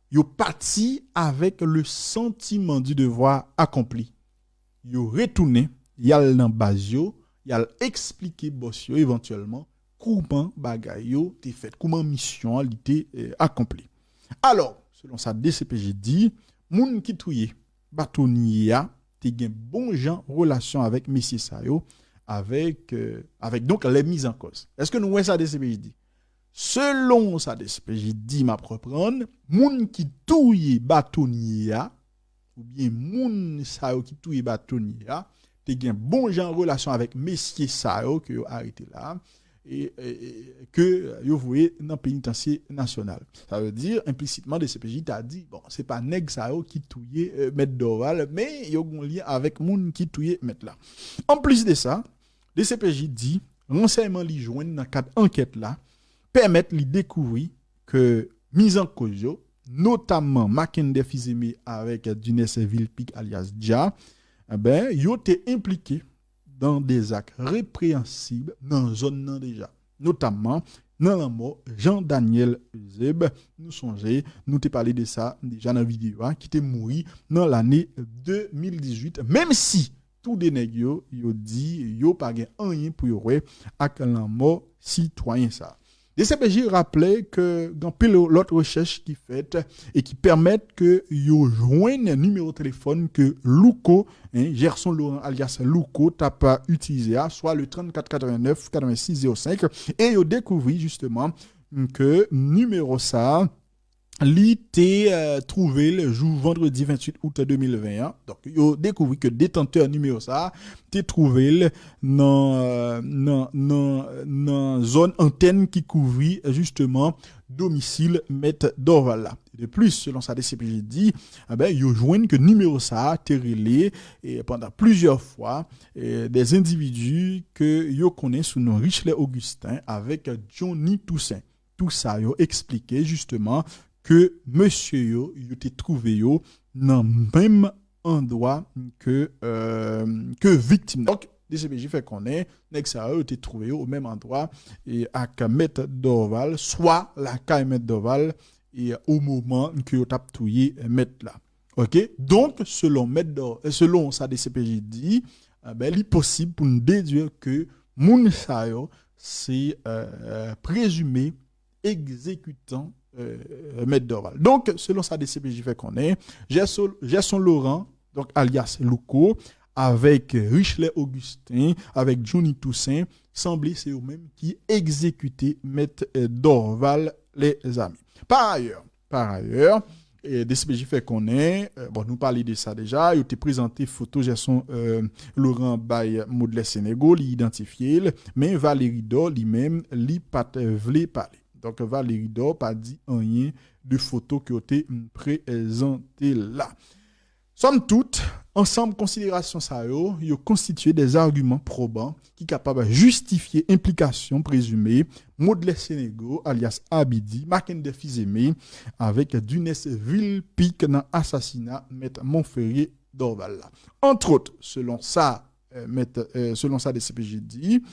yo pati avèk le sentiment du devoir accompli. Yo retounen, y al nan baz yo, y al eksplike bòs yo evantyèlman kouman bagay yo te fèt, kouman misyon an li te, eh, akonpli. Alò, selon sa D C P J di, moun ki touye batonye a te gen bon jan relasyon avèk mesye sa yo, avèk, eh, avèk donk lè mizankoz. Èske nou wè sa D C P J di? Selon sa D C P J di, m ap reprann, moun ki touye batonye a, oubyen moun sa yo ki touye batonye a, te gen bon jan relasyon avèk mesye sa yo ke yo arete la, e, e, e, ke yo voye nan penitansye nasyonal. Sa vle di, enplisitman, D C P J ta di, bon, se pa nèg sa yo ki touye, eh, Mèt Dorval, men yo gen lyen avèk moun ki touye mèt la. Anplis de sa, D C P J di, ransèyman li jwenn nan kad ankèt la pèmèt li dekouvri ke mizankoz yo, notamman Mackenday Fils-Aimé avèk Dunès Vilpique alyas Dja, enben, yo te enplike dan de zak repreyansib nan zòn nan deja, notamman nan lanmò Jean Daniel Eusèbe. Nou sonje, nou te pale de sa deja nan videyo a, ki te mouri nan lane de mil dizuit, menm si tou de nèg yo, yo di yo pa gen anyen pou yo wè ak lanmò sitwayen sa a. D C P J raple ke gen anpil lòt rechèch ki fèt e ki pèmèt ke yo jwenn nimewo telefòn ke Louko, hein, Gerson Laurent alyas Louko t ap itilize a, swa le trannkat katrevennèf katrevensis zewo senk, e yo dekouvri jisteman ke nimewo sa a, li te, eh, twouve l jou vandredi venntuit out de mil ven an. Donk, yo dekouvri ke detantè nimewo sa a te twouve l nan, eh, nan, nan, nan zòn antèn ki kouvri, eh, jisteman, domisil Mèt Dorval la. De plis, selon sa D C P J di, enben, yo jwenn ke nimewo sa a te rele, eh, pandan plizyè fwa, eh, de endividi ke yo konnen sou non Richler Augustin avèk Johnny Toussaint. Tou sa yo eksplike jisteman ke mesye yo, yo te twouve yo nan menm andwa ke, eh, ke viktim nan. Donk, D C P J fè konnen nèg sa yo, yo te twouve yo o menm andwa e ak Mèt Dorval, swa lakay Mèt Dorval, e o moman ke yo t ap touye mèt la. Ok? Donk, selon Mèt Dor-, selon sa D C P J di, eh ben, li posib pou n dedui ke moun sa yo se, eh, prezime egzekitan, eh, Mèt Dorval. Donk, selon sa D C P J fè konnen, Gerson, Gerson Laurent, donk alyas Louko, avèk Richler Augustin, avèk Johnny Toussaint, sanble se yo menm ki egzekite Mèt, eh, Dorval, lèzami. Pa ayè, pa ayè, eh, D C P J fè konnen, eh, bon, nou pale de sa deja, yo te prezante foto Gerson, eh, Laurent bay Modlè Senego, li idantifye l, men Valery Dor, li menm, li pa t vle pale. Donk, Valery Dor pa di anyen de foto ke yo te, mm, prezante la. Sòm tout, ansanm konsiderasyon sa yo, yo konstitye de agiman pwoban ki kapab jistifye enplikasyon prezime Modlè Senego, alyas Abidi, Makendè Fizeme, avèk Dunès Vilpique nan asasina Mèt Monferrier Dorval la. Antwòt, selon sa, euh, mèt, euh, selon sa D C P J di,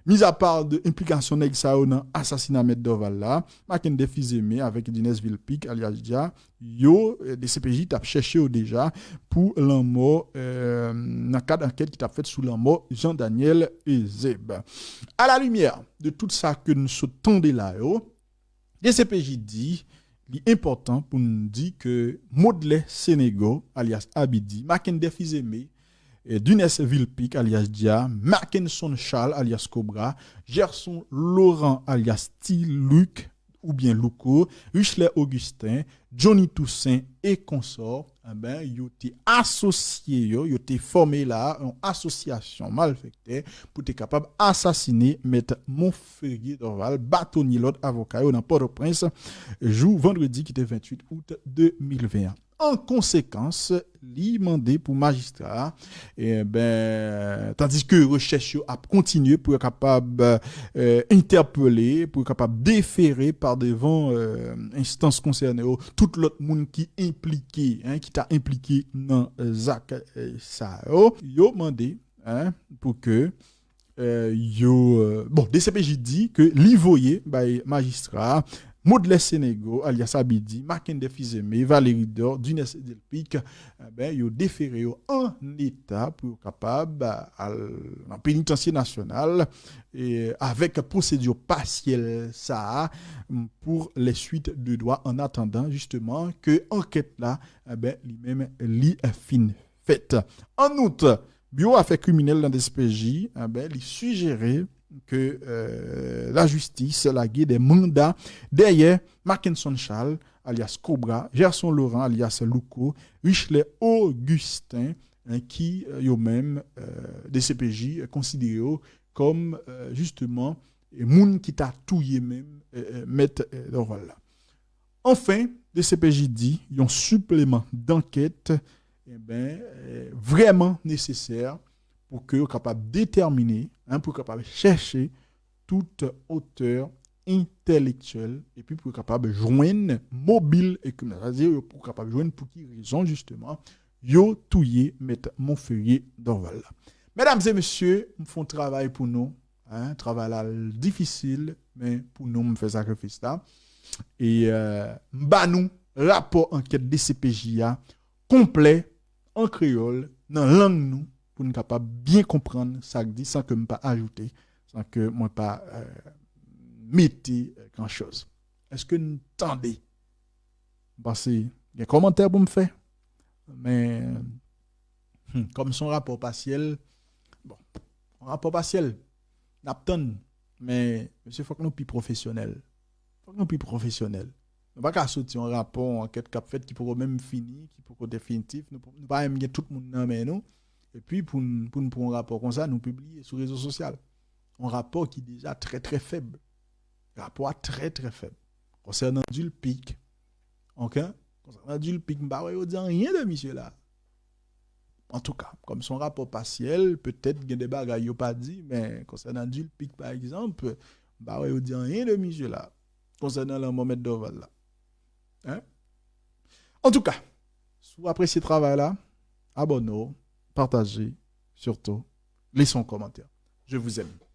mizapa de enplikasyon nèg sa yo nan asasina Mèt Dorval la, Makendè Fizeme avèk Dunès Vilpique, alyas Dja, yo, euh, D C P J t ap chèche yo deja pou lanmò, euh, nan kad ankèt ki t ap fèt sou lanmò Jean Daniel Eusèbe. A la limyè de tout sa ke nou sot tande la yo, D C P J di li enpòtan pou n di ke Modlè Senego, alyas Abidi, Makendè Fizeme, eh, Dunès Vilpique, alyas Dja, Mackenson Charles, alyas Cobra, Gerson Laurent, alyas Ti Luc, oubyen Louko, Richler Augustin, Johnny Toussaint e konsò, enben, yo te asosye yo, yo te fòme la, yon asosyasyon malfektè pou te kapab asasine Mèt Monferrier Dorval, batonye lòt avoka yo nan Pòtoprens, jou vandredi ki te venntuit out de mil ven an. An konsekans, li mande pou majistra a, enben, tandis ke rechèch yo ap kontinye pou yo kapab, eh, entèpele, pou yo kapab defere pa devan, eh, enstans konsène yo, tout lòt moun ki enplike, en, ki ta enplike nan, eh, zak, eh, sa yo, yo mande, en, pou ke eh, yo, eh, bon, D C P J di ke li voye bay majistra a Modlè Senego, alyas Abidi, Makendè Fizeme, Valery Dor, Dunès Vilpique, enben, yo defere yo an eta pou yo kapab al nan penitansye nasyonal, e avèk pwosedi pasyèl sa a, m, pour les suites de droit, en attendant, justement, ke ankèt la, enben, li menm, li fin fèt. An out, Biwo Afè Kriminèl nan D C P J, enben, li sijere ke, eh, lajistis lage de manda dèyè Mackenson Charles, alyas Cobra, Gerson Laurent, alyas Louko, Richler Augustin, en, ki, eh, yo menm, eh, D C P J konsidere yo kòm, eh, jisteman, eh, moun ki ta touye menm, eh, eh, Mèt, eh, Dorval la. Anfen, D C P J di yon sipleman dankèt, enben, eh, vrèman nesesè pou ke yo kapab detèmine, en, pou yo kapab chèche tout otè entèlektyèl, epi pou yo kapab jwenn mobil e kriminèl. Sa vle di, pou yo kapab jwenn pou ki rezon, jisteman, yo touye Mèt Monferrier Dorval la. Medam e mesye, m fè yon travay pou nou, en, travay la difisil, men pou nou, m fè sakrifis la. E, eh, m ba nou rapò ankèt D C P J a konplè an kreyòl, nan lang nou, pou n kapab byen konprann sa k di, san ke m pa ajoute, san ke mwen pa, eh, mete gran choz. Èske n tande? M panse gen kòmantè pou m fè, men, hmm, kòm se yon rapò pasyèl, bon, yon rapò pasyèl, n ap tann, men, mesye, fòk nou pi pwofesyonèl. Fòk nou pi pwofesyonèl. Nou pa ka soti yon rapò, yon ankèt k ap fèt ki poko menm fini, ki poko definitif. Nou, nou pa menm gen tout moun nan men nou. Epi pou n, pou n pran yon rapò konsa, nou pibliye sou rezo sosyal. Yon rapò ki deja trè, trè fèb. Rapò a trè, trè fèb. Konsènan Dulpic, ok? Konsènan Dulpic, m pa wè yo di anyen de misye la. Antouka, kòm se yon rapò pasyèl, petèt gen de bagay yo pa di, men konsènan Dulpic, pa egzanp, m pa wè yo di anyen de misye la. Konsènan lanmò Mèt Dorval la. Hein? Antouka, si w apresye travay la, abòne w, pataje, sirtou, lese yon kòmantè. Je vous aime.